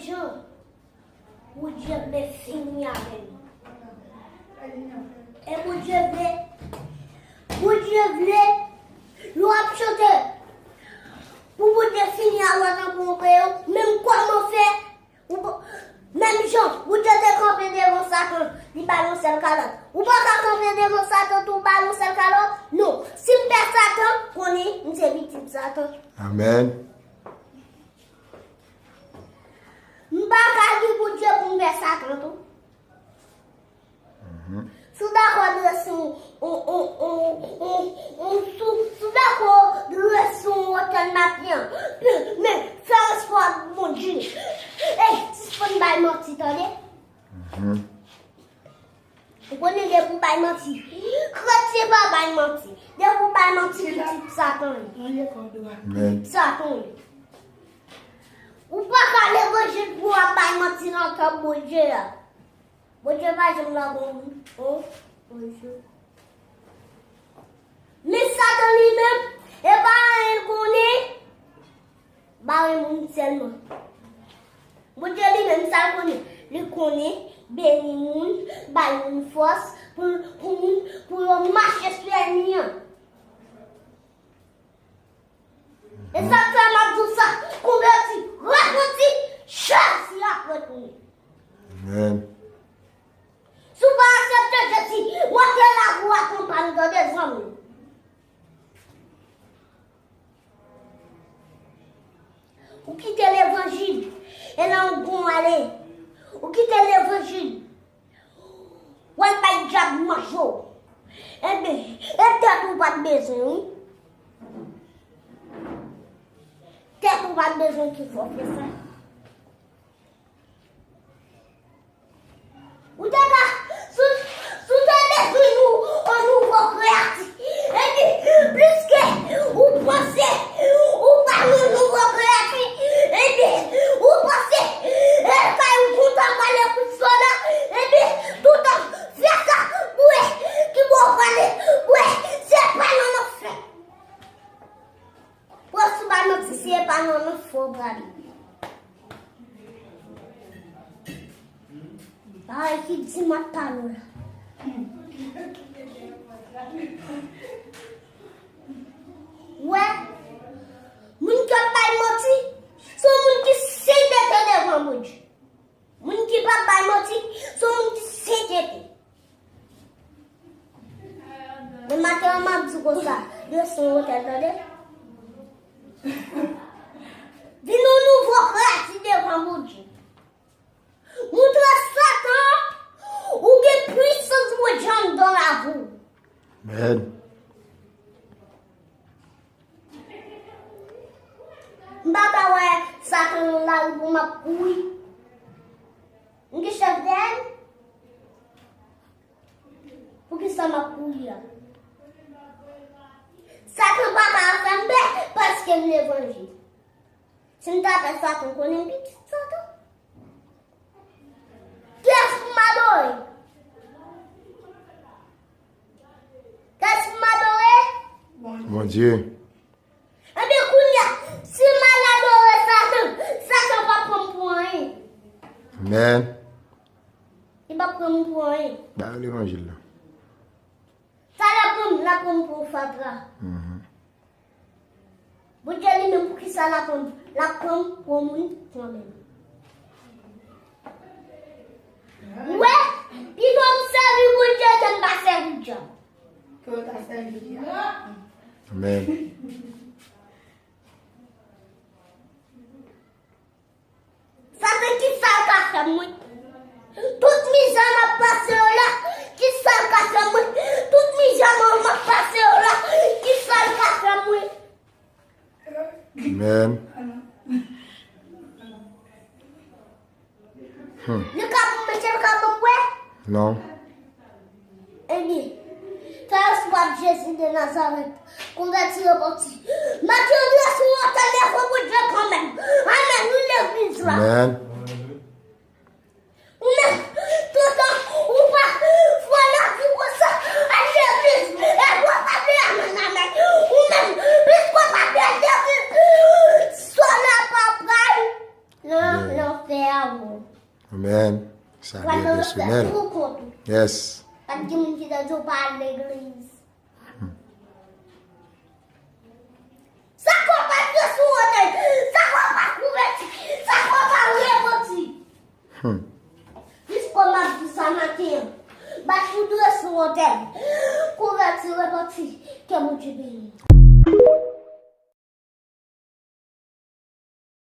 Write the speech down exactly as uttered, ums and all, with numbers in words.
Jan Bondye vle fini avè nou. E Bondye vle, Bondye vle, lè w ap chante pou Bondye fini avè w tankou yon kreyon, menm kòman fè, ou pa, menm jan Bondye te kanpe devan Satan, li ba l yon sèl kalòt. Ou pa ka kanpe devan Satan tou, ba l yon sèl kalòt. Non, si m pè Satan, konnen m se pitit Satan. Amèn. M pa ka di Bondye pou m pè Satan tou. Si w dakò drese yon, yon, yon, yon, yon, yon, si w, si w dakò drese yon wotè maten an, men fè respè w ak Bondye. Ey, sispann bay manti, tande? Ou konnen depi w bay manti, kretyen pa bay manti. Depi w bay manti, pitit Satan ye. Pitit Satan ye. Ou pa ka levanjil pou w ap bay manti nan tanp Bondye a. Bondye pa janm lage yon moun. Oh, Bondye. Men Satan li menm, e pa anyen l konnen, bare moun sèlman. Bondye li menm, sa l konnen? Li konnen beni moun, bay moun fòs pou, pou moun, pou yo mache sou ènmi an. E sa k fè m ap di w sa, konvèti, repanti, Jezi ap retounen. Amèn. Si w pa aksepte Jezi, wotè lavi w a konprann, tande, zanmi. Ou kite levanjil, e nan yon bon ale. Ou kite levanjil, w al bay dyab manje w. Ebyen, e tèt ou pa t bezwen, wi. Tèt ou pa t bezwen ki fè w fè sa. Ou te ka, si w, si w te bezwen nou, yon nouvo kreyati. Epi, pliske ou panse ou pa yon nouvo kreyati, epi, ou panse, e, kay ou kontan pale pou sòda, epi, toutan fè sa, bwè, ki bò w prale, bwè, se pa nan lanfè. Pwòs ou pa manti, se pa nan lanfè w prale. Bagay ki di m ap pale w la. Wè, moun k ap bay manti, se yon moun ki sentete devan Bondye. Moun ki p ap bay manti, se yon moun ki sentete. Men maten an, m ap di w konsa, yo se yon wotè, tande. Vin yon nouvo kreyati devan Bondye. Montre Satan ou gen pwisans Bondye anndan lavi w. Amèn. M pa ka wè Satan nan lari pou m ap kouri. M gen chèf dèyè m. Poukisa m ap kouri a? Satan pa ka fè m pè paske m levanjil. Si m ta pè Satan, konnen m pitit Satan. Kiyès pou m adore? Kiyès pou m adore? Bondye. Ebyen, kounye a, si m al adore Satan, Satan p ap pran m pou anyen. Amèn. Li p ap pran m pou anyen. Ba yo levanjil la. Sa l ap pran m, l ap pran m pou yon fatra. Mhm. Bondye li menm, poukisa l ap pran m? L ap pran m pou yon moun kanmenm. Ou wè, pito m sèvi Bondye ke m pa sèvi djab. Ke w ta sèvi djab. Amèn. Satan, kisa l ka fè m, wi? Tout mizè m ap pase yo la, kisa l ka fè m, wi? Tout mizè m ap pase yo la, kisa l ka fè m, wi? Amèn. Hmm. Li ka pou mete l ka pou m bwè? Non. Ebyen, fè respè w ap Jezi de Nazarèt, konvèti, repanti. Mete w sou wotè devan Bondye kanmenm. Amèn, wi, legliz la. Amèn. Ou menm, toutan, ou pa fè lavi konsa, al legliz, e w pa di amèn, amèn. Ou menm, piske w pa di legliz, sòl la pa pral nan lanfè. Amen. Salut personnel. Yes. Pa t gen moun ki ta di w pa al legliz. Sa k w pa dwe sou wotèl? Sa k w pa kouvèti? Sa k w pa repanti? Hmm. Jis kòm ap di sa maten an. Bat ou dwe sou wotèl. Kouvèti, repanti. Ke Bondye beni.